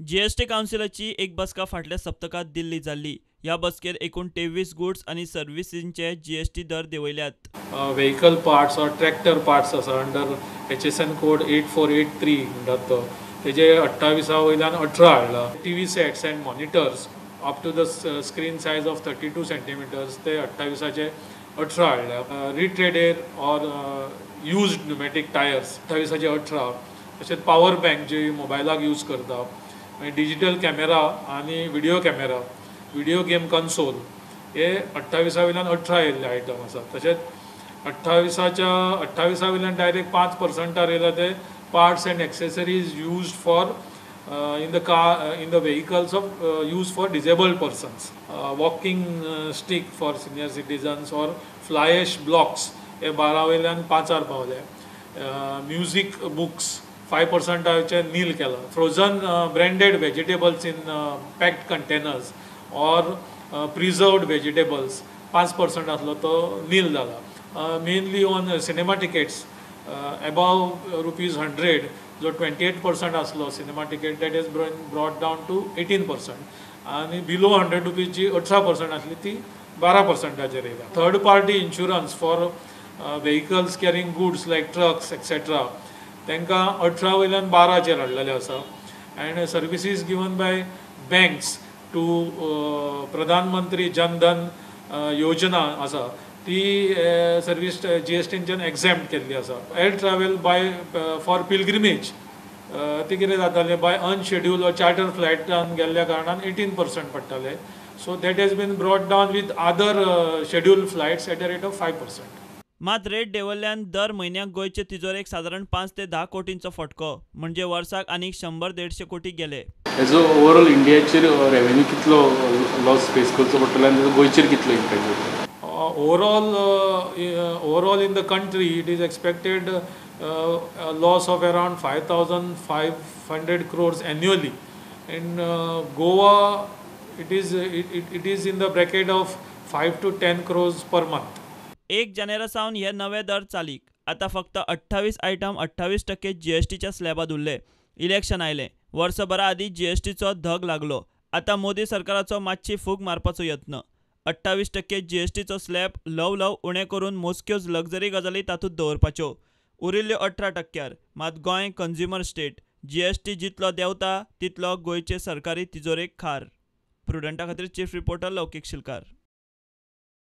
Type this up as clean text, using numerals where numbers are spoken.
GST कावन्सिलाची एक बसका फाटल्या सप्तकांत दिल्ली जाल्ली. ह्या बसकेर एकूण 23 गुड्स आनी सर्विसींचे जीएसटी दर देंवयल्यात. Vehicle parts or tractor parts आसा अंडर HSN code 8483 म्हणटात तो, तेजे 28 वयल्यान 18 हाडला. TV sets and monitors up to the screen size of 32 centimetres ते 28 18 हाडल्या. Retreaded or used pneumatic tyres 28 18. तशेंच पावर बँक जी मोबायलाक यूज करता, मागीर डिजिटल कॅमेरा आनी video camera, video game console हे 28 वयल्यान 18 येयल्ले आयटम आसा. तशेंच 28 वयल्यान डायरेक्ट 5% येयला ते parts and accessories used for in the car, in the vehicles of use for disabled persons, walking stick for senior citizens or fly ash blocks हे 12 वयल्यान 5 पावले. म्युजीक बुक्स 5% नील केला. Frozen branded vegetables in packed containers or preserved vegetables 5% आसलो तो नील जाला. Mainly on cinema tickets above ₹100 जो 28% आसलो cinema ticket that is brought down to 18% आनी बिलो ₹100 जी 18% आसली ती 12% येयल्या. Third party insurance for vehicles carrying goods like trucks etcetera तांकां 18 वयल्यान 12 हाडलेले आसा. And services given by banks to Pradhan Mantri Jan Dhan Yojana आसा ती सर्वीस जीएसटींच्यान एक्झॅम्प्ट केल्ली आसा. Air travel by for pilgrimage ती कितें जातालें बाय अनशेड्यूल ऑर चार्टर फ्लायटान गेल्ल्या कारणान 18% पडटाले. So that has been brought down with other schedule flights at a rate of 5%. मात रेट देंवल्ल्यान दर म्हयन्याक गोंयचे तिजोरेक सादारण 5 ते 10 कोटींचो फटको, म्हणजे वर्साक आनीक 100-150 कोटी गेले. हेजो ओवरऑल इंडियाचेर रेवेन्यू कितलो लॉस फेस करचो पडटलो आनी तेजो गोंयचेर कितलो इम्पॅक्ट जातलो? Overall in the country it is expected a loss of around 5,500 crores annually. In Goa it is in the bracket of 5 to 10 crores per month. 1 जानेवारी सावन हे नवे दर चालीक. आतां फक्त 28 आयटम 28% जीएसटीच्या स्लॅबांत उरले. इलेक्शन आयलें, वर्सभरा आदीं जीएसटीचो धग लागलो. आतां मोदी सरकाराचो मातशी फूग मारपाचो यत्न. 28% जीएसटीचो स्लॅब ल्हव ल्हव उणें करून मोजक्योच लक्झरी गजाली तातूंत दवरपाच्यो, उरिल्ल्यो 18%. मात गोंय कंज्युमर स्टेट, जीएसटी जितलो देंवता तितलो गोंयचे सरकारी तिजोरेक खार. प्रुडंटा खातीर चीफ रिपोर्टर लौकीक शिलकार.